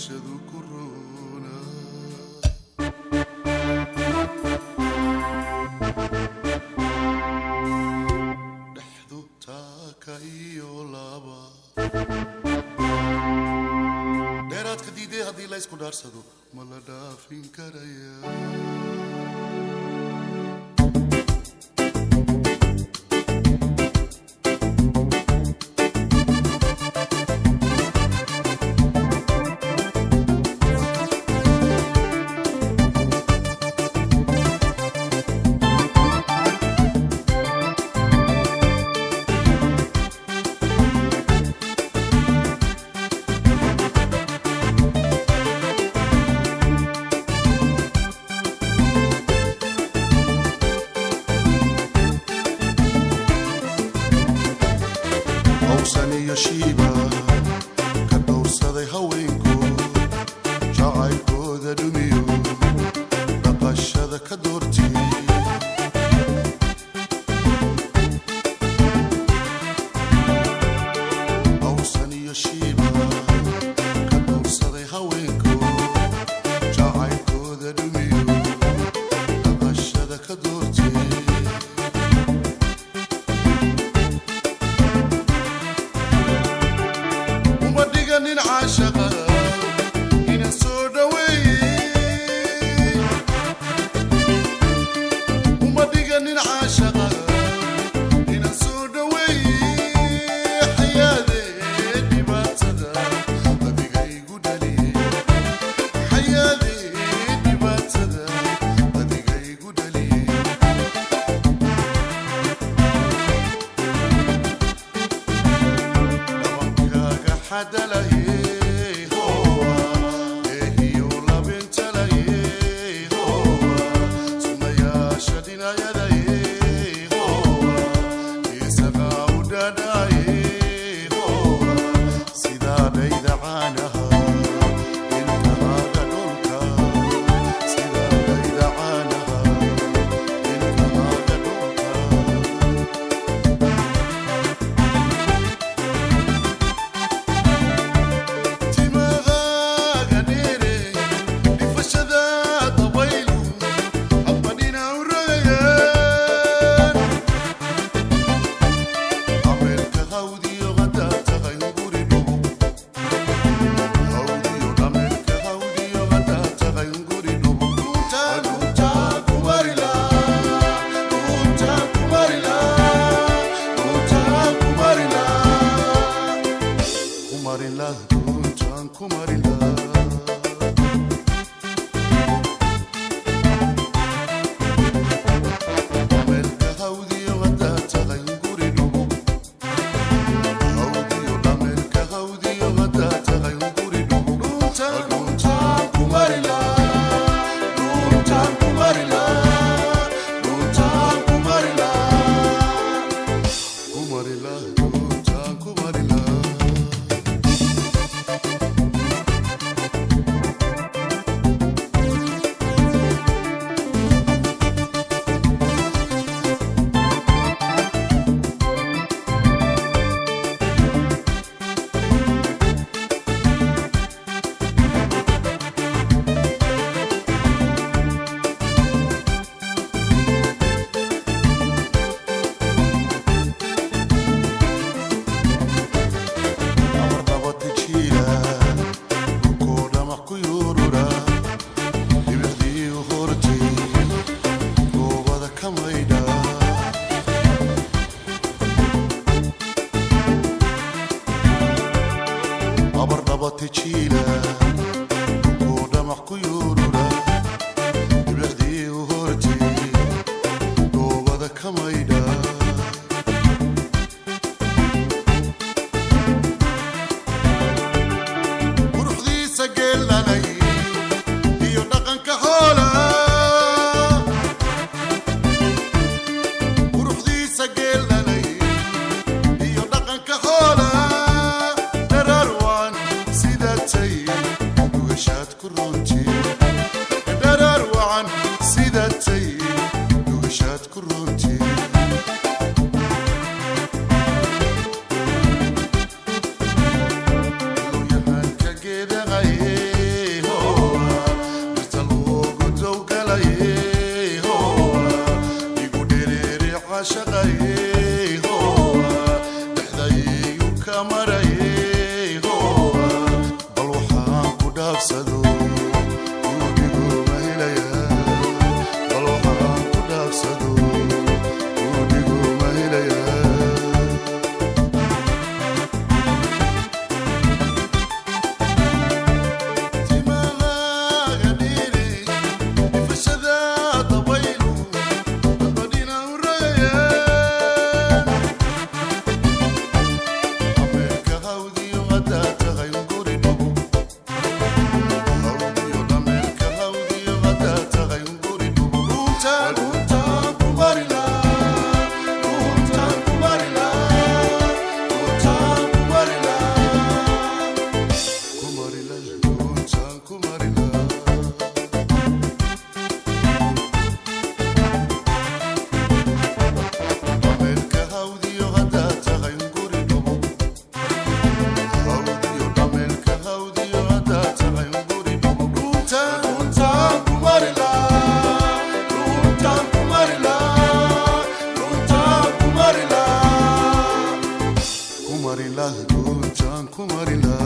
Dhugashadu ku roona. Dhexdu taaka iyo laba dheeraadka diiday haddii la isku dhaarsado, ma la dhaafin karaya? Awsan iyo Shiiba ka dhowrsaday haweenku, jacaylkooda dhumiyo, dhaqashada ka doortay. Awsan iyo Shiiba ka dhowrsaday haweenku, jacaylkooda dhumiyo, dhaqashada ka doortay. Uma dhiganin caashaqa inaan soo dhaweeyey, uma dhiganin caashaqa inaan soo dhaweeyey. Xayaadee dhibaatada adiga igu dhaliyey, xayaadee dhibaatada adiga igu dhaliyey. Dhabankaaga xadalayey hoa, eehiyo labintalayey hoa, sunayaasha dhinayadayey hoa, geesaqaa u dhadhaayey hoa, sidaa dhayda caanaha ilkahaaga dhulka, sidaa dhayda caanaha ilkahaaga dhulka. Timahaaga dheere, dhifashada dabaylu habba dhinac u rogayaan. Dhameelka hawdiyo haddaad tahay hunguri dhubo, hawdiyo dhameelka hawdiyo haddaad tahay hunguri dhubo. Dhuuntaa kumarila, dhuuntaa kumarila, dhuuntaa kumarila, kumarila, dhuuntaan kumarila. Dhameelka hawdiyo haddaad tahay hunguri dhubo, hawdiyo dhameelka hawdiyo haddaad tahay hunguri dhubo. Dhuuntaan kumarila, dhuuntaan kumarila, dhuuntaan kumarila, kumarila, dhuuntaan kumarila. Abardabati jiila dhulkoo dhamac ku yurura, dhibicdii u hortay goobada ka maydha. Abardabati jiila dhulkoo dhamac ku yurura, dhibicdii u hortay goobada ka maydha. Quruxdiisa geelanay iyo dhaqanka xoola, quruxdiisa geelanay iyo dhaqanka xoola. Dharaarwaan sidatay dhugashaad ku runti, dharaarwacan sidatay dhugashaad ku runti. Caashaqayey hoowa dhexdayu ka marayey hoowa bal waxaan ku dhaafsado gurigu ma helayaa bal waxaan ku dhaafsado gurigu ma helayaa. Timahaaga dhiiri ifashada dabaylu dadbadhina u rogayeen ameerka hawdiyo haddaa tahay unguri dhubo hawdiyo dhameerka hawdiyo haddaa tahay unguri dhubo runtaan runtaan ku marila runtaan ku marila runtaan ku marila kumarila runtaan ku marila. Dhameerka hawdiyo haddaa tahay unguri dhubo hawdiyo dhameerka hawdiyo haddaa tahay unguri dhubo runtaan runtaan ku marila runtaan ku marila runtaan ku marila ku marila runtaan ku marila.